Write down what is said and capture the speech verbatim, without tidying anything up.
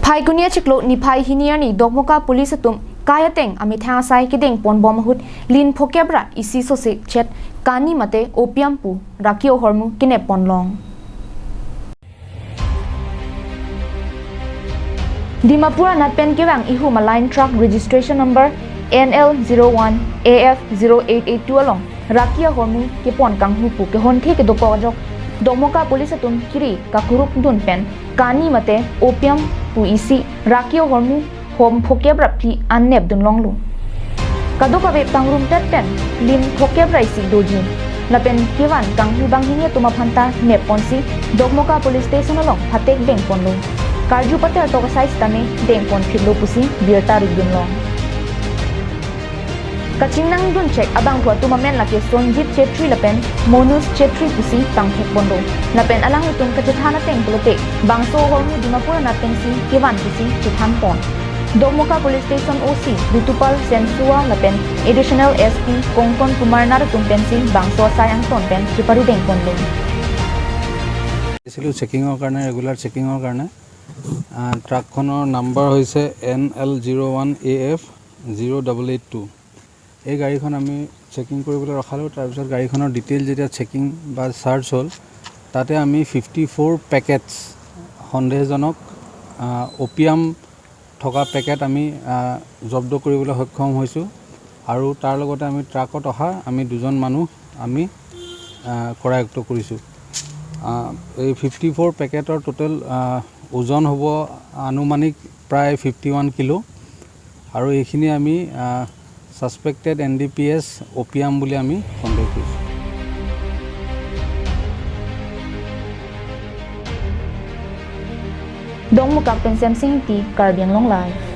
Phaikuni achiklo niphai hini arni Dokmoka police atum kai ateng amethang asai kedeng ponbom ahut lin phokep ra isi sose chet kani mate opium pu raki ahormu kenep ponlong. Dimapur anat pen kevang ihum a-line truck registration number N L zero one A F zero eight eight two along raki ahormu kepon kanghu pu kehonthe kedokok ajok Dokmoka police atum kiri kakuruk dun pen kani mate opium pu isi raki ahormu hom phokep ra phli an nep dunlonglo. Kadokave pangrum tet pen lin phokep ra isi doji. Lapen kevan kanghu banghini atum aphanta nep ponsi Dokmoka police station along phatek deng ponlo. Karju pater tok asai sitame deng pon phitlo pusi birta rik dunlong. Kachingnang dun chek abangphu atum amen lake Sonjit Chetri lapen Monus Chetri pusi pangthek ponlo. Lapen alanglitum kachethan ateng pulote bangso ahormu Dimapur anat pensi kevan pusi chethan pon. Dokmoka police station O C Ritupal Sensua lapen additional S P Kongkon Kumar Nath atum pensi bangso asai angton pen chepari deng ponlo. আহিছিলোঁ চেকিঙৰ কাৰণে, ৰেগুলাৰ চেকিঙৰ কাৰণে। আহ, ট্ৰাকখনৰ number হৈছে N L zero' one A F zero' double eight two. এই গাড়ীখন আমি চেকিং কৰিবলৈ ৰখালোঁ। তাৰপিছত গাড়ীখনৰ ডিটেইল যেতিয়া চেকিং বা চাৰ্চ হ'ল, তাতে আমি ফিফটি ফ'ৰ পেকেটছ সন্দেহজনক, আহ, অপিয়াম থকা পেকেট আমি, আহ, জব্দ কৰিবলৈ সক্ষম হৈছোঁ। আৰু তাৰ লগতে আমি ট্ৰাকত অহা আমি দুজন মানুহ আমি, আহ, কৰায়ত্ত কৰিছোঁ। আহ, এই ফিফটি ফ'ৰ পেকেটৰ টোটেল, আহ, ওজন হ'ব আনুমানিক প্ৰায় ফিফটি ওৱান কিলো। আৰু এইখিনি আমি, আহ, suspected N D P S opium বুলি আমি সন্দেহ কৰিছোঁ। Dokmoka pen Semsing Ingti, Karbi Anglong Live.